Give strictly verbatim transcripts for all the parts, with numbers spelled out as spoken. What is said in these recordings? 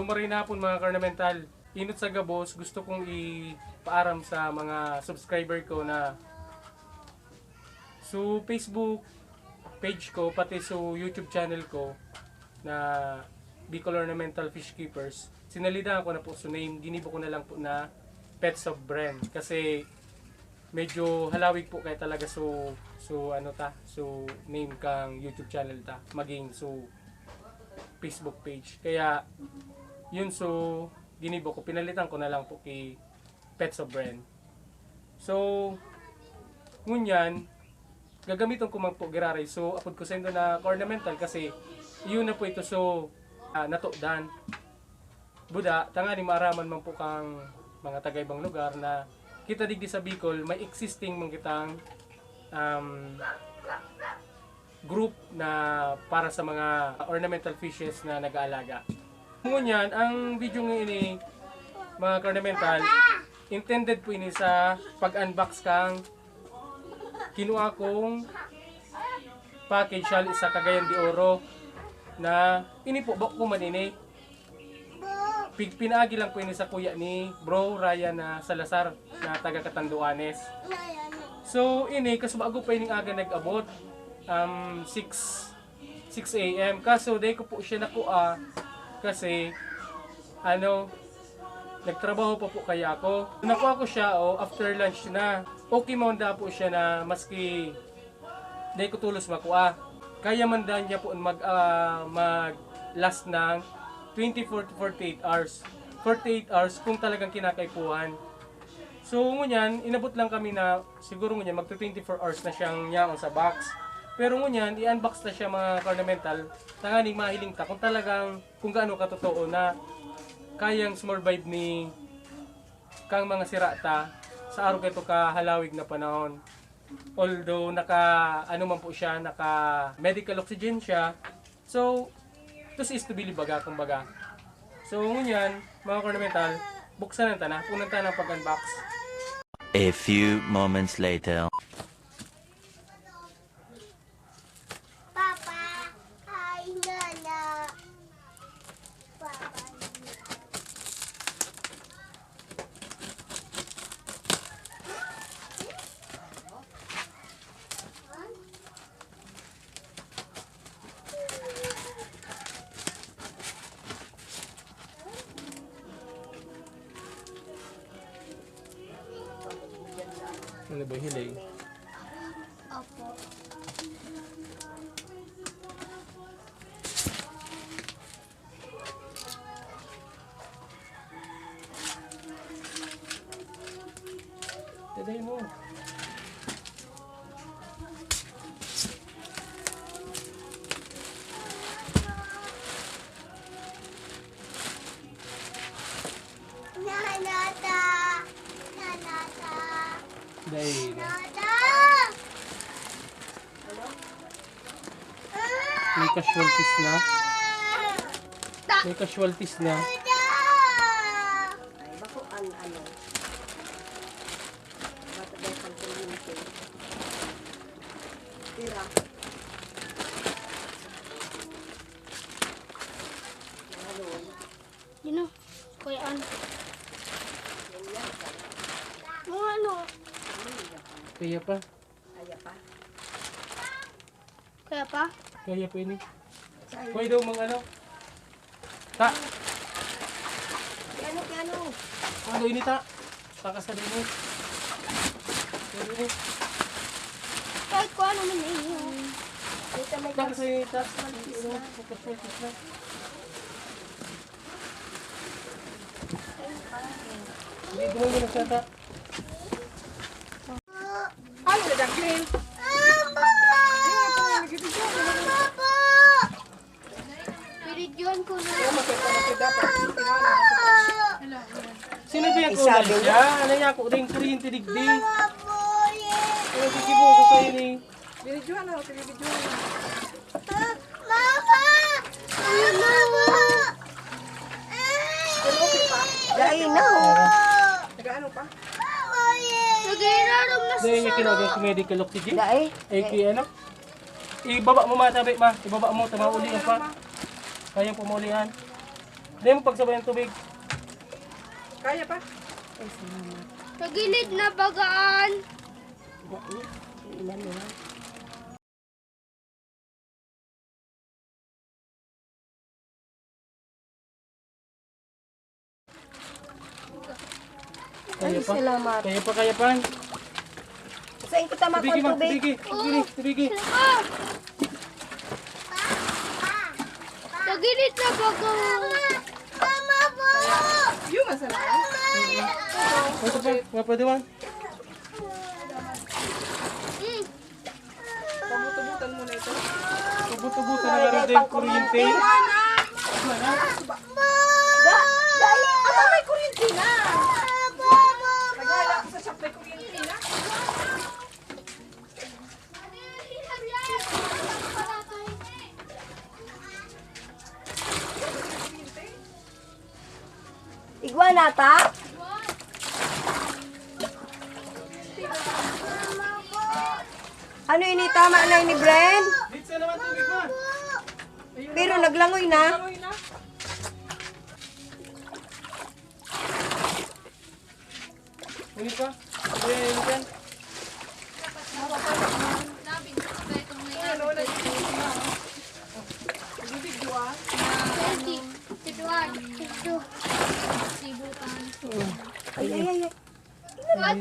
So, maray na hapon, mga ka-ornamental. Inot sa gabos, gusto kong ipaaram sa mga subscriber ko na so Facebook page ko, pati so YouTube channel ko na Bicol Ornamental Fish Keepers, sinalidahan ko na po so name, ginibo ko na lang po na Pets of Bren. Kasi medyo halawig po kaya talaga so, so ano ta, so name kang YouTube channel ta, maging so Facebook page. Kaya yun, so ginibo ko, pinalitan ko na lang po ki Pets of Bren. So, ngunyan, gagamiton ko man po giraray so apod ko saindo na ka-ornamental kasi yun na po ito so, ah, natudan. Buda, tanganing maaraman man po kang mga taga-ibang lugar na kita digdi sa Bicol, may existing man kitang, um, group na para sa mga ornamental fishes na nag-aalaga. Ngunyan, ang video nga ini, mga ka-ornamental, intended po ini sa pag-unbox kang kinua kong package hali sa Cagayan de Oro na ini po, buko man ini. Pig-, pinaagi lang po ini sa kuya ni Bro Ryan na Salazar na taga Catanduanes. So, ini, kasubago pa ining aga nag-abot, um, six, six a m. Kaso, dai ko po siya nakua kasi, ano, nagtrabaho pa po kaya ako. Nakua ko siya, oh, after lunch na. Okay man da po siya na maski dai ko tolos makua. Kaya man da niya po mag, ah, mag-last ng twenty-four to forty-eight hours. Forty-eight hours kung talagang kinakaipuhan. So, ngunyan, inabot lang kami na siguro ngunyan, magto twenty-four hours na siyang yaon sa box. Pero ngunyan, i-unbox na siya, mga ka-ornamental, tanganing mahiling ta kung talagang, kung gaano katotoo na kayang sumurvive ni kang mga sira ta sa arog ito kahalawig na panahon. Although naka, ano man po siya, naka medical oxygen siya. So, this is to believe baga, kumbaga. So, ngunyan, mga ka-ornamental, buksan na ta na. Punan ta ng pag-unbox. A few moments later. Papa, hi, Nana. Papa. Ano ba hiling? Opo. Taday mo. Nanata! Nanata! Dai na. Nanata! May casualties na. May casualties na. Ay, bako ang ano. Bata ba yung pagkuryente? Tira. Ano? Yun o. Kuya An. Mga ano? Kaya pa. Kaya pa? Kaya pa? Kaya pa ini. Saan? Pwede daw mang ano? Ta. Piano, piano. Ano ini ta? Takas ka din eh. Pwede ini. Kahit kung ano man eh. Ito may Takas ay ta. Takas ay ta. Hindi, gawin mo na siya ta. Ano na, Jacqueline? Papa! Papa! Pinidyoan ko na. Kaya magkita na siya dapat. Sino ba yung Isabi kulang siya? Ano niya ako? Rin, kuryente digdi. Ano, sige mo, ako kayo ni. Binidyohan na, sige, binidyohan na. Mama! Mama! Ano, okay pa? Dai na, oh. Nag-ano pa? Nag-iirarom na Dahil niya sa kinagay sa medical oxygen? Dai. Eh, kaya ano? Ibaba mo, matabi, ma. Ibaba mo, tama uli pa. Kayang pumulihan. Dali mo pagsabay ang tubig. Kaya pa? Ay, salamat. Sa gilid na bagaan. Dali. Ilan na yan? Ay, kaya pa? Salamat. Kaya pa, kaya pa. Saan kita makuha tubig? Tubig, tubig, tubig. Sa gilid na bago. Mama po! Yung masarap. Ito pa, nga pwede man. Mm. Pabuto-buto muna ito. Pabuto-buto na lang ito yung kuryente. Da, dali. Aba, may kuryente na. Naghala ako sa shop, may kuryente na. Igwa na ta? Ano ini, tama na ini, Bren? Litsa naman tubig mo. Pero naglangoy na. Langoy na. Ano pa? Ano yan? Ano, nag-iisip na, oh. Nag-video, ah. Ay, ay, ay, ay.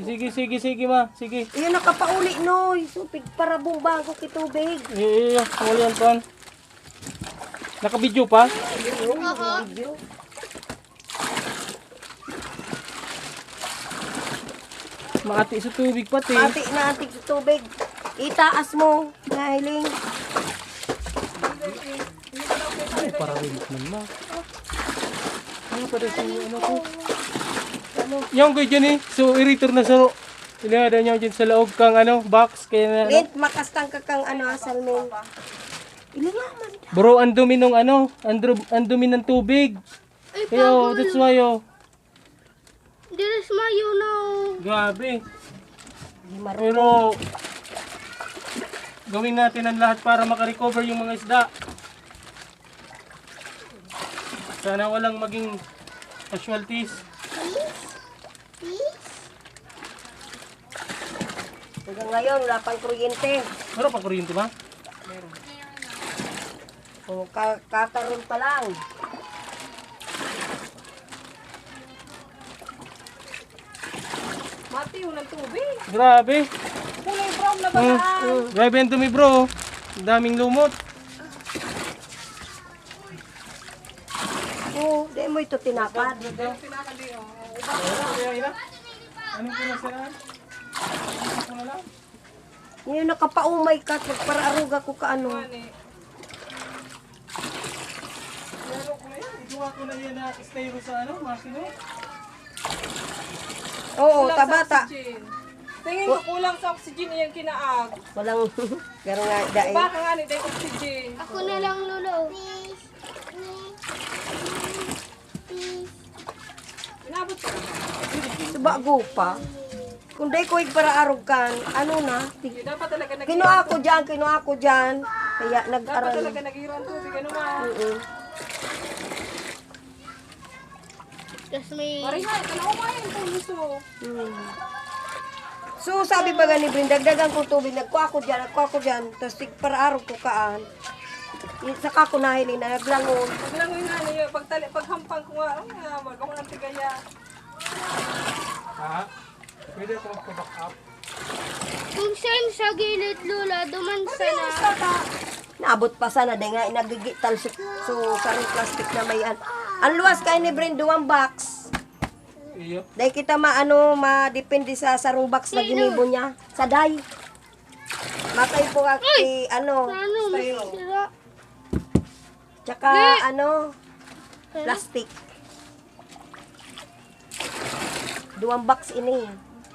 Sige, sige, sige, ma. Sige. Iyan, nakapauli, Noy. So, pigparabong bago ki tubig. Iya, iya, iya. Wala yan, pan. Nakabidyo pa? Video. Maati sa tubig pati. Ati na, ati sa tubig. Itaas mo, nahiling. Ay, para rin man, ma. Ano pa rin yung ano ko? Yung ko dyan eh. So, iritor na sa, ilinga daw niya dyan sa laog kang ano, box. Kaya na, ano? Lint, makastang ka kang ano, asalming. Ilinga man. Bro, ang dumi nung ano, ang dru-, ang dumi ng tubig. Ay, kaya, oh, pagod. That's why, oh. Diri sa mayo na, oh. Grabe. Di marunong. Pero, gawin natin ang lahat para makarecover yung mga isda. Sana walang maging casualties. Hanggang ngayon, wala pang kuryente. Meron pang kuryente ba? Meron. O, ka-, kakaroon pa lang. Mati, unang tubig. Grabe. Kulay brown na ba? Hmm. Grabe ang dumi, bro. Daming lumot. Oo, di mo ito tinapad. Tinapad, di, oh. Iba. Anong pinasiraan? Ano ko na lang? Ngayon, nakapaumay ka, magpararuga ko ka ano. Ano ko na yan? Ito ako na yan na estero sa ano, masino? Oo, kulang sa tabata. Oxygen. Tingin ko kulang sa oxygen iyang kinaag. Walang, pero nga, dai. Baka nga ni, dai oxygen. Ako na lang, Lolo. Inabot ka. Sa bago pa. Kung dai ko igparaarog kan, ano na? Dapat talaga nag- Kinuha ko dyan, kinuha ko dyan. Kaya nag-aral. Dapat talaga nag-iran tubig, ano, ma? Oo. Tas may Marihay, tanaw mo yan, kung gusto. Hmm. So, sabi pa nga ni Brin, dagdagan ko tubig, nagkuha ko dyan, nagkuha ko dyan, tas tig-, paraarog ko kaan. Saka ko nahiling na naglangon. Naglangon nga niya, pag tali-, paghampang ko nga, "Ay, nga, magawa ng tigaya." Ha? Pwede ako magpa-back up? Kung saan sa gilid, Lola, duman sana. Naabot pa sana, dai nga nagigital so, so sarong plastic na may an-, ang luwas kay ni Brin, duwang box. Iyo. Dai kita maano, madepende sa sarong box na ginibo niya. Saday. Matay po ka Uy! Ano, Ano, style. Masira. Tsaka, Ni- ano, Ano? Plastic. Duwang box ini.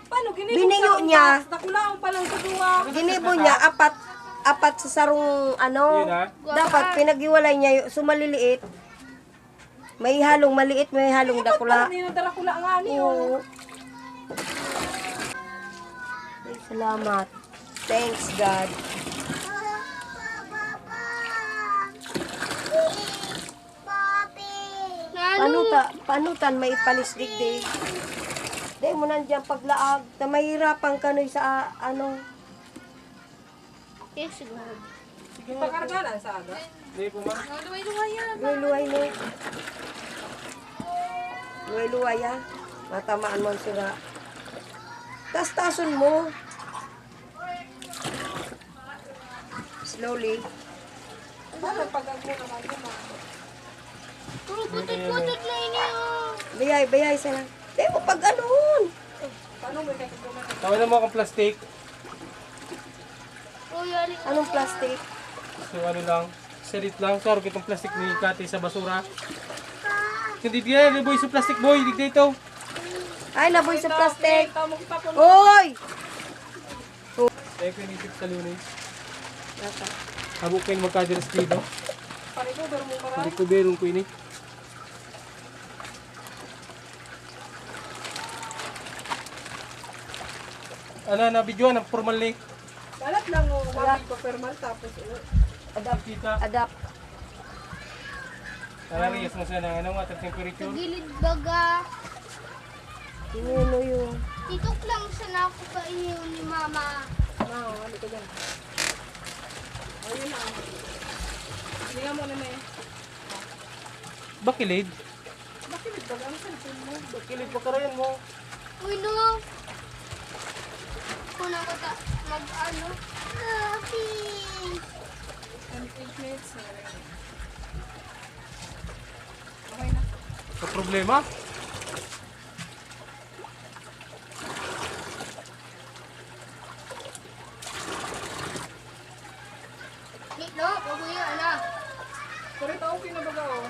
Paano ginibo Biniyo sa niya. Box? Nakulaang pa lang sa duwa. Ginibo niya, apat, apat sa sarong, ano, Yun, ha? Dapat pinaghiwalay niya yung, so maliliit. May halong maliit, may halong Ipot dakula. Pa rin yung darakula nga niyo. Oo. Ay, salamat. Thanks, God. Papi! Nani? Ano ta, paano tan may ipalis digdi? Di mo nandiyan paglaag, ta mahirapan ka no sa, ano. Yes, siguro. Sige, pakarga lang sa aga. Hindi po, ma. Luway-luway yan. Luway-luway, no? Luway-luway, ah. Matamaan mo ang sira. Tas-tason mo. Slowly. Ano, pag-ag mo naman yun, ah. Puro putot-putot na ini, oh. Bayay, bayay, sana. Di mo pag-anon. Paano mo yung Tawanan mo akong plastic. Uy, aling Anong plastic? So ano lang, sirit lang. Saro kitong plastic ni Kati sa basura. Hindi diyan, nabuhay sa plastic, boy. Hindi ito. Ay, nabuhay sa plastic. Uy! Kaya ko inipit sa lunes. Nasa? Habo kayo magkadiras dito. Pare ko, pero mo marami. Pare ko, berong ko ini. Ano, na-videoan ang formal ni? Dalat lang, oh, Wala. Mami ko, formal, tapos, oh. Adapt. Kita. Adapt. Narariyas mo siya ng ano, water temperature? Sa gilid baga. Pinuno yun. Titok lang siya na ako sa inyo ni Mama. Oo, ano ka dyan? Ayun na. Hindi nga mo na may Bakilid? Bakit nagbaga ang cellphone mo? Bakilid pa karayan mo. Uy, no. Kung ako ta, mag-ano. Happy. Twenty-eight minutes na rin. Okay na. Sa problema? Di, no? Wag mo yun, ano? Pero ito okay na baga, oh.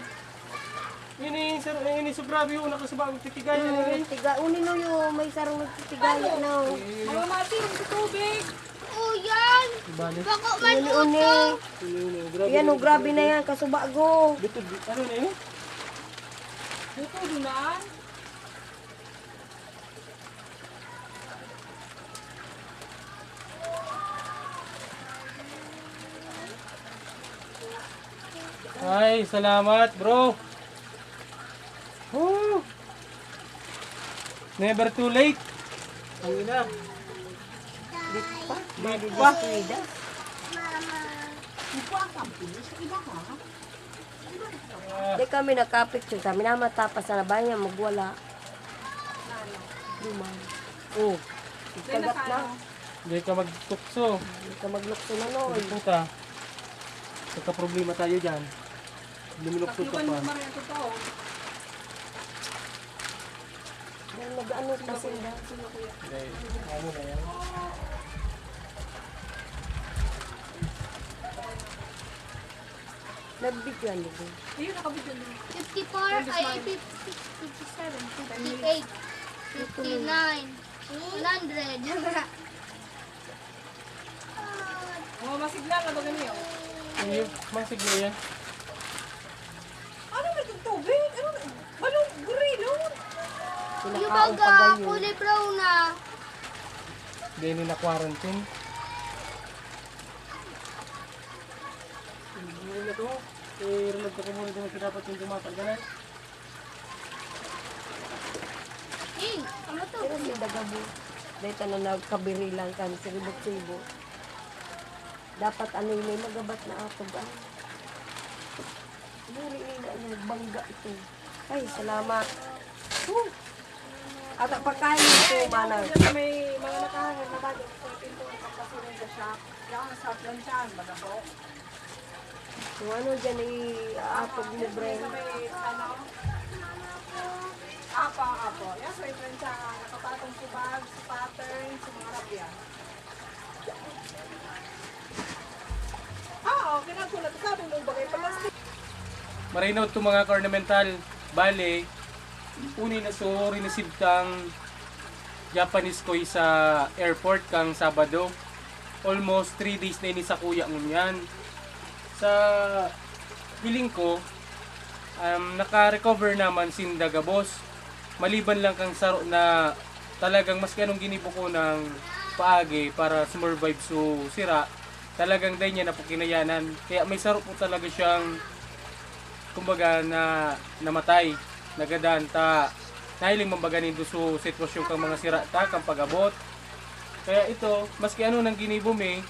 Yun eh, sir, yun eh, sobra, yun, nakasaba ang titigayan, Hmm, eh. Tiga, uni no yun, may sarong nagtitigayan, Ano? no? Eh, Mga mati, yung sa tubig. Oh, yan. Bali. Bako man Uni, uni. uso. Yun, yun, grabe Yan, yun, oh, grabe na grabe. yan, kasubago. Dito, di-, ano na yun? Dito, dunan. Ay, salamat, bro. Woo! Never too late. Ang ina. Di pa. Di pa. Di pa ang kampiyon sa iba, ha? Di kami nakapicture, kami na matapas na bayan niya, magwala. Duman. Oh, kagat na. Hindi ka magtukso. Hindi ka maglukso na, no? Puta. Magka-problema tayo dyan. Lumilukso ka pa. Nag-ano pa sila? Hindi. Ano na yan? Nag-video ano ba? Ayun, nakabidyo na. Fifty-four, ay, fifty, fifty-seven, fifty-eight, fifty-nine, one hundred. Oh, masigla na ba ganyan? Hindi, masigla yan. Ano na itong tubig? Ano na? Balong, gorilo? Yung Pinakaon baga, pa ganyan. Kulay brown na. Hindi, ini na quarantine. Hindi na to. Eh, rinag ko muna doon sa dapat yung tumatanggalan. King, ano to? Pero si Dagabo, dahil na nagkabirilan kan sa ribot-ribot. Dapat ano yun, may magabat na atog, ah. Muri nila, nagbangga ito. Ay, salamat. Woo! At ang pagkain ito, manang. May mga nakahangad na bago sa pinto ng pagkasunod sa shop. Yan, sa planchahan, malabo. Kung ano dyan, i-aapog mo, Bren. Sa may, ano? Apo, apo. Yan, sa may planchahan. Nakapatong si bag, si pattern, si mga rabya. Ah, okay na, kung nagsabi mong bagay plastic. Marinaw to, mga ka-ornamental. Bale, uni na so, rineceive kang Japanese koi sa airport kang Sabado. Almost three days na ini sa kuya ngunyan. Sa hiling ko, um, naka-recover naman sinda gabos. Maliban lang kang saro na talagang maski anong ginibo ko ng paagi para sumurvive so sira, talagang dai niya na po kinayanan. Kaya may saro po talaga siyang, kumbaga, na namatay. nagadan ta nahiling man baga nindo su sitwasyon kan mga sira ta kan pag-abot. Kaya ito, maski ano nang ginibo mi,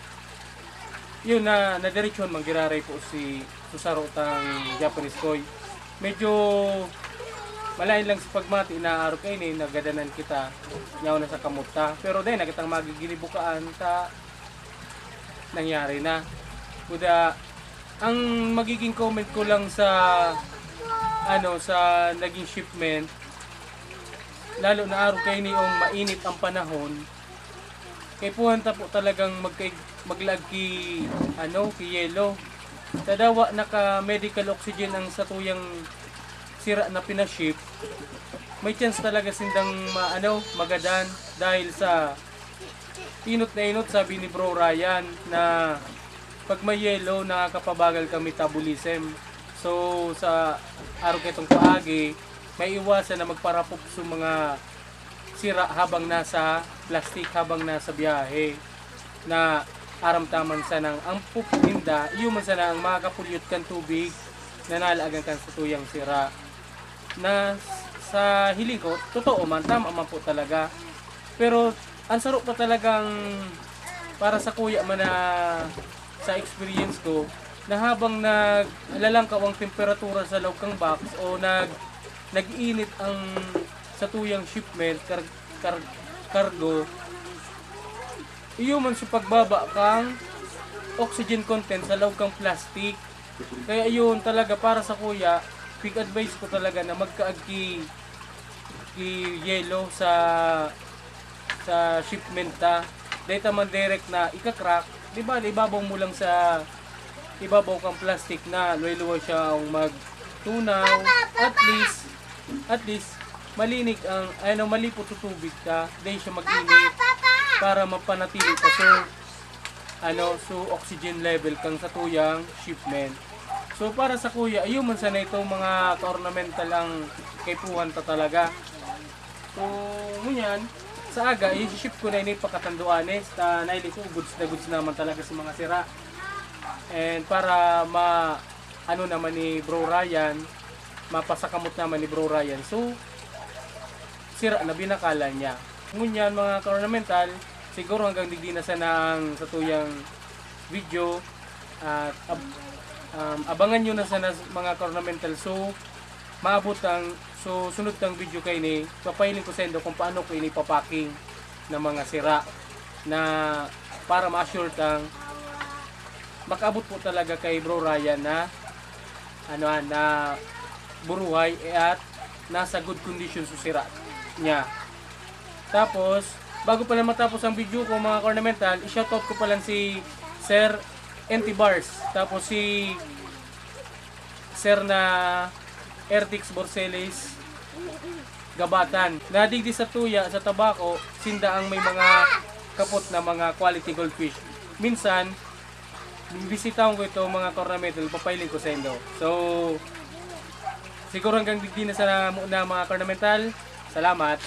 yun na, nadiretsohan man giraray po si su saro tang Japanese koi. Medyo malain lang sa pagmati na araw kaini nagadanan kita, yaon na sa kamot ta. Pero dai na kitang magiginibukaan ta nangyari na. Kuda, ang magiging comment ko lang sa, ano, sa naging shipment, lalo na araw kaini yung mainit ang panahon, kaipuhan ta po talagang magkaig-, maglaag ki, ano, ki yelo. Sa dawa naka medical oxygen ang satuyang sira na pinaship, may chance talaga sindang ma-, ano, magadan dahil sa inot na inot, sabi ni Bro Ryan, na pag may yelo, nakakapabagal ka metabolism. So, sa araw ketong paagi, may iwasan na magparapok sa mga sira habang nasa plastic, habang nasa biyahe, na aram taman sanang ang pupinda, iyo man sana ang makakapulyot kan tubig na nalaagan kan satuyang sira. Na sa hiling ko, totoo man, tama man po talaga. Pero ang saro pa talagang para sa kuya man na sa experience ko, na habang naglalangkaw ang temperatura sa loob kang box o nag nag-init ang satuyang shipment, kar, kar, cargo, iyo man sa pagbaba kang oxygen content sa loob kang plastic. Kaya yun talaga para sa kuya, big advice ko talaga na magkaag ki, ki yelo sa sa shipment ta. Dahil ta man direct na ika-crack, di ba, ibabaw mo lang sa ibabaw kang plastic na luway-luway siya ang magtunaw. At least, at least, malinig ang, ano, malipot sa tubig ka, dahil siya mag-init para mapanatili pa so, ano, so oxygen level kang satuyang shipment. So, para sa kuya, ayun man sana itong mga ka-ornamental ang kaipuhan ta talaga. So, ngunyan, sa aga, i-ship ko na ini pakatanduanes, ta nahiling ko, goods na goods naman talaga sa mga sira. And para ma, ano naman ni Bro Ryan, mapasakamot naman ni Bro Ryan. So, sira na binakalan niya. Ngunyan, mga ka-ornamental, siguro hanggang digdi na sana ang satuyang video. At ab-, um, abangan nyo na sana, mga ka-ornamental. So, maabot ang, so, sunod tang video kaini, papahiling ko sa indo kung paano ko ini papacking ng mga sira na para ma-assure tang makaabot po talaga kay Bro Ryan na, ano, ah, na buruhay, eh, at nasa good condition so sira niya. Tapos, bago pala matapos ang video ko, mga ka-ornamental, i-shoutout ko pala si Sir N T Bars, tapos si Sir na Ertix Borceles Gabatan. Na digdi sa tuya, sa Tabaco, sinda ang may mga kapot na mga quality goldfish. Minsan, bibisitahon ko ito, mga ka-ornamental, papahiling ko sa indo. So, siguro hanggang digdi na sana muna, mga ka-ornamental. Salamat.